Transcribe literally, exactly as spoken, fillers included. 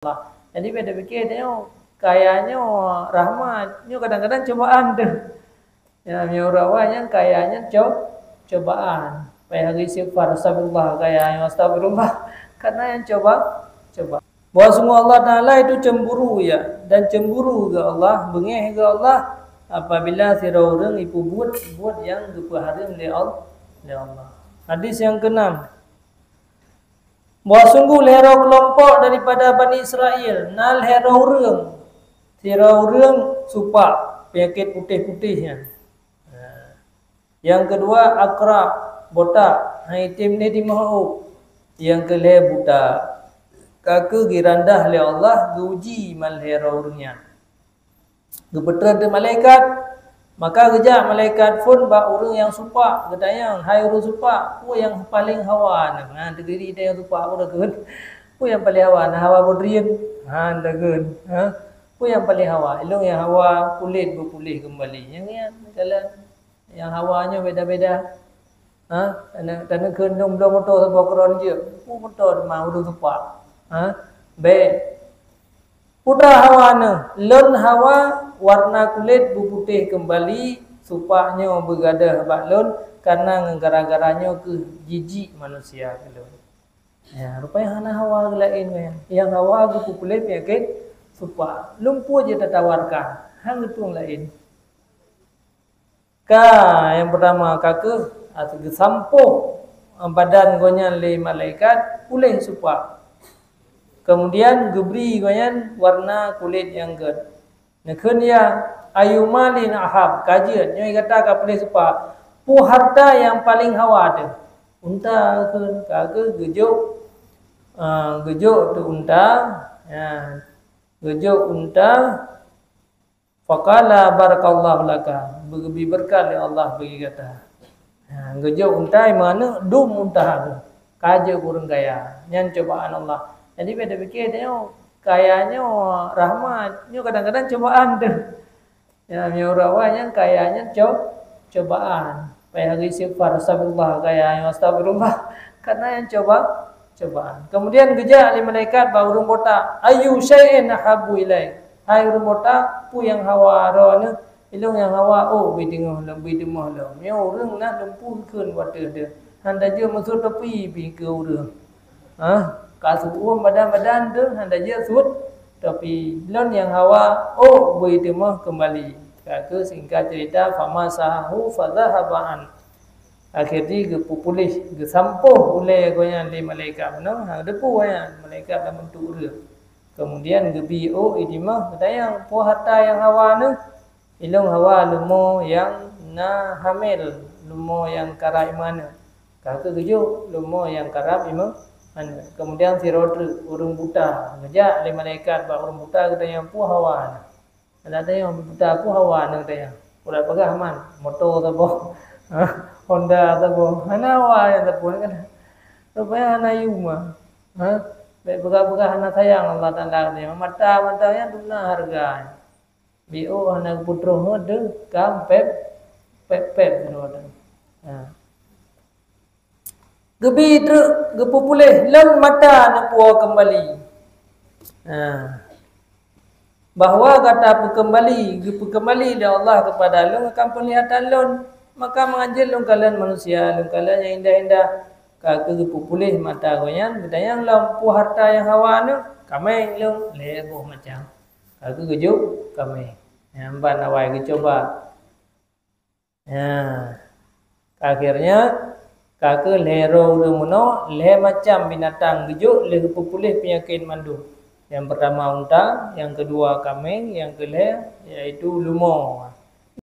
Allah. Jadi beda pikir nyoe, kaya nyoe rahmat, nyoe kadang-kadang cobaan tu. Ya, meunyoe ureuëng awai nyan kaya nyan co-, cobaan. Payah lagi istighfar, astagfirullah, kaya nyoe astagfirullah. Karena yang coba, coba. Bahwa sungguh Allah Taala itu cemburu ya, dan cemburu ke Allah, bengeh ke Allah apabila sidroe ureuëng ipubuet buet yang geupeuhareuem lé Al-, lé Allah. Hadis yang keenam. Bahwa sungguh lhée droe keulompok daripada Bani Israel, na lhée droe ureuëng, sidroe ureuëng supak, penyakit putéh-putéh nyan. Nyang keudua akra, botak, han item lé timoh ôk. Nyang keulhée buta. Ka keuh geurandah lé Allah geuuji man lhée droe ureuëng nyan. Geupeutreun teuk malaikat, maka geujak malaikat phon bak ureuëng nyang supak, geutanyong, "Hai ureuëng supak, peue nyang paleng hawa?" Nah, teugiri tanyong supak ureuëng kheun, "Peue nyang paleng hawa?" Nah, hawa bodrian. Ha, takheun, ha? "Peue nyang paleng hawa?" "Ilong nyang hawa kulét beupuléh keumbali." Nyang nyan, kalon. Nyang hawa nyoe beda-beda. Ha? Taneu-, taneukheun lôn bloe moto saboh kron jeuet. Peue moto teuma ulôn supak. Ha? Bék. Putra hawa neuh, lôn hawa warna kulét beuputéh keumbali, supak nyoe beugadôh bak lôn, kareuna ngon gara-gara nyoe keuh jijik manusia keu lôn. Ya, rupanya hana hawa geulaén nyan. Nyang hawa geupeupuléh penyakit supak. Lôn peue jeuet tatawarkan, han geutueng laén. Ka, nyang peurtama ka keuh, ah, geusampôh, ah, badan gobnyan lé malaikat puléh supak. Kemudian geubri gobnyan warna kulét nyang gét. Neukheun ya, "Ayyu malin ahab?" Ka jeuet, nyoe gata ka puléh supak. Peue harta nyang paleng hawa teuh? Unta kheun, ka keuh geujok, ah, geujok teuh unta, ya, geujok unta, Faqala barakallahu laka, beugeubri beureukat lé Allah bagi gata. Ha, geujok unta imeuneuek dum unta tu. Ka jeuet ureuëng kaya. Nyan cobaan Allah. Jadi beda pikir tanyong, kaya nyoe rahmat, nyoe kadang-kadang cobaan tu. Ya, meunyoe ureuëng awai nyan kaya nyan co-, cobaan. Payah lagi istighfar, astagfirullah, kaya nyoe astagfirullah. Karena yang coba, cobaan. Kemudian geujak lé malaikat bak ureuëng botak, "Ayyu syai'in ahabbu ilaik?" Hai ureuëng botak, peue nyang hawa droeneuh? Ilong nyang hawa, oh, beuteungoh lom, beuteungoh lom. Nyoe ureuëng na lom peue kheun watée deuh. Han tajeuet meusut topi pih keu ureuëng. Ha? Ka seuuem badan-badan deuh, han tajeuet sut topi. Lôn nyang hawa, oh, beuteungoh keumbali. Ka keuh singkat cerita, famasahahu fadzahaba an. Akhé jih geupeupuléh, geusampôh ulée gobnyan lé malaikat meunoe, ha, geuteupeue nyan malaikat lam beuntuk ureuëng. Kemudian geubi ôk i timoh, geutanyong, "Peue harta nyang hawa neuh?" "Ilong hawa leumo nyang na hamil, leumo nyang karab imeuneuek." Ka keuh geujok leumo nyang karab imeuneuek. Kemudian sidroe treuk ureuëng buta, geujak lé malaikat bak ureuëng buta, geutanyong, "Peue hawa neuh?" Ada tanyong, buta, "Peue hawa neuh?" Tanyong. Udah peugah man, moto saboh, Honda saboh. Hana hawa nyang sapeue kan. Rupanya hana yum. Ha? Bék peugah-peugah hana sayang Allah Taala tanyong. Mata-mata nyan dum na hareuga. Bi ôk hana geuputroh deuh, kam pép, pép-pép dua deuh. Ha. Geubi treuk geupeupuléh lom mata neupuwoe keumbali. Ha. Bahwa gata peukeumbali, geupeukeumbali lé Allah keupada lôn akan peulihatan lôn, maka mangat jeuet lôn kalon manusia, lôn kalon nyang indah-indah. Ka keuh geupeupuléh mata gobnyan, geutanyong lom, "Peue harta nyang hawa neuh?" "Kamé lôn, lhée boh macam." Ka keuh geujok kamé. Nyan ban awai geucoba. Ya. Akhirnya, ka keuh lhée droe ureuëng meunoe, lhée macam binatang geujok lé geupeupuléh peunyakét mandum. Nyang peurtama unta, nyang keudua kamé, nyang keulhée yaitu leumo.